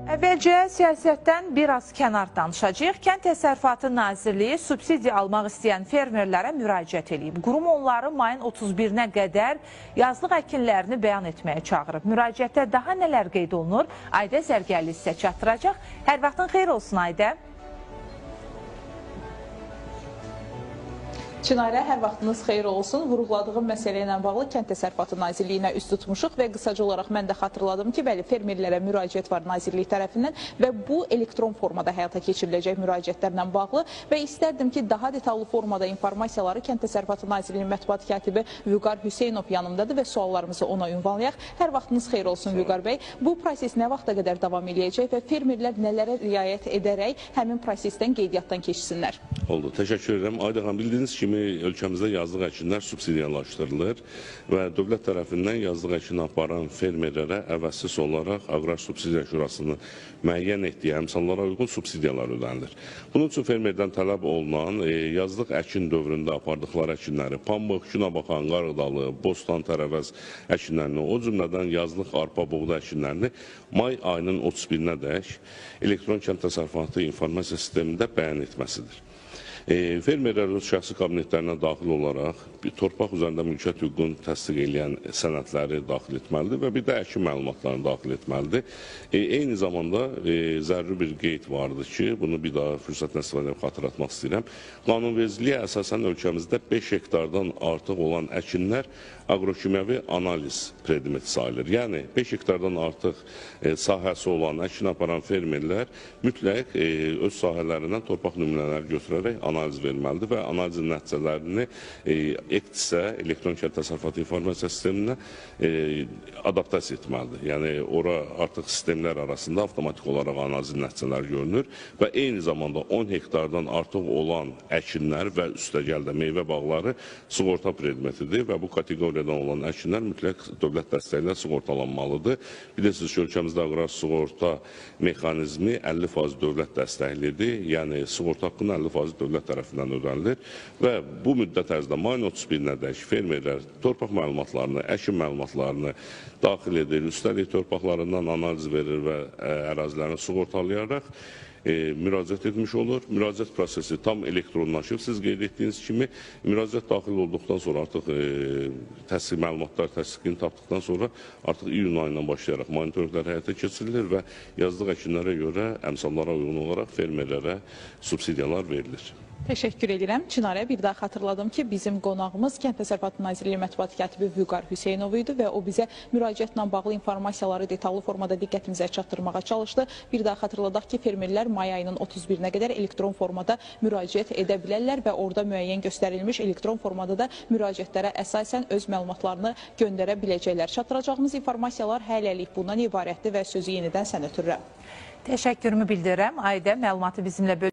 Əvvəlcə siyasətdən biraz kənar danışacağıq. Kənd Təsərrüfatı Nazirliyi subsidiya almaq istəyən fermerlərə müraciət eləyib. Qurum onları mayın 31-nə qədər yazlıq əkinlərini bəyan etməyə çağırıb. Müraciətdə daha nələr qeyd olunur? Aydə Zərgərli sizə çatdıracaq. Hər vaxtın xeyir olsun Aydə. Çinarə, hər vaxtınız xeyir olsun. Vurğuladığım məsələ ilə bağlı Kənd Təsərrüfatı Nazirliyinə üst tutmuşuq və qısaca olaraq mən də xatırladım ki, bəli, fermerlərə müraciət var Nazirlik tərəfindən və bu elektron formada həyata keçiriləcək müraciətlərlə bağlı və istərdim ki, daha detallı formada informasiyaları Kənd Təsərrüfatı Nazirliyinin mətbuat katibi Vüqar Hüseynov yanımdadır və suallarımızı ona ünvanlayaq. Hər vaxtınız xeyir olsun Vüqar bəy. Bu proses nə vaxta qədər davam eləyəcək və fermerlər nələrə riayət edərək həmin prosesdən, qeydiyyatdan keçsinlər? Oldu. Təşəkkür edirəm. Ayda xanım, bildiyiniz kimi ölkəmizdə yazlıq əkinlər subsidiyalaşdırılır və dövlət tərəfindən yazlıq əkin aparan fermerlərə əvəzsiz olaraq Aqrar Subsidiya Şurasının müəyyən etdiyi əmsallara uyğun subsidiyalar ödənilir. Bunun üçün fermerdən tələb olunan yazlıq əkin dövründə apardıqları əkinləri, pambıq, günəbaxan, qarğıdalı, bostan, tərəvəz əkinlərini, o cümlədən yazlıq arpa, buğda əkinlərini may ayının 31-nə dək elektron kənd təsərrüfatı informasiya sistemində bəyan etməsidir. Fermerlər öz şəxsi kabinetlərinə daxil olaraq bir torpaq üzərində mülkiyyət hüququnu təsdiq eləyən sənədləri daxil etməlidir və bir də əkin məlumatlarını daxil etməlidir. Eyni zamanda zəruri bir qeyd vardır ki, bunu bir daha fürsətdən istifadə edib xatırlatmaq istəyirəm. Qanunvericiliyə əsasən ölkəmizdə 5 hektardan artıq olan əkinlər aqrokimyəvi analiz predmeti sayılır. Yəni 5 hektardan artıq sahəsi olan əkin aparan fermerlər mütləq öz sahələrindən torpaq nümunələri götürərək analiz verməlidir və analizin nəticələrini EKTİS-ə, elektron kənd təsərrüfatı informasiya sisteminə adaptasiya etməlidir. Yəni ora artıq sistemlər arasında avtomatik olaraq analizin nəticələri görünür və eyni zamanda 10 hektardan artıq olan əkinlər və üstəgəl də meyvə bağları sığorta predmetidir və bu kateqoriyadan olan əkinlər mütləq dövlət dəstəyi ilə sığortalanmalıdır. Bilirsiniz ki, ölkəmizdə aqrar sığorta mexanizmi 50% dövlət dəstəklidir. Yəni sığorta haqqının 50% dövlət tərəfindən ödənilir və bu müddət ərzində mayın 31-nədək fermerlər torpaq məlumatlarını, əkin məlumatlarını daxil edir, üstəlik torpaqlarından analiz verir və ərazilərini sığortalayaraq müraciət etmiş olur. Müraciət prosesi tam elektronlaşıb. Siz qeyd etdiyiniz kimi müraciət daxil olduqdan sonra artıq təsdiq məlumatlar təsdiqini tapdıqdan sonra artıq iyun ayından başlayaraq monitorinqlər həyata keçirilir və yazlıq əkinlərə görə əmsallara uyğun olaraq fermerlərə subsidiyalar verilir. Təşəkkür edirəm. Çinarə, bir daha xatırladım ki, bizim qonağımız Kənd Təsərrüfatı Nazirliyi mətbuat katibi Vüqar Hüseynov idi və o bizə müraciətlə bağlı informasiyaları detallı formada diqqətimizə çatdırmağa çalışdı. Bir daha xatırladaq ki, fermerlər may ayının 31-nə qədər elektron formada müraciət edə bilərlər və orada müəyyən göstərilmiş elektron formada da müraciətlərə əsasən öz məlumatlarını göndərə biləcəklər. Çatdıracağımız informasiyalar hələlik bundan ibarətdir və sözü yenidən sənə ötürürəm. Təşəkkürümü bildirirəm. Aydə, məlumatı bizimlə bölüşdü.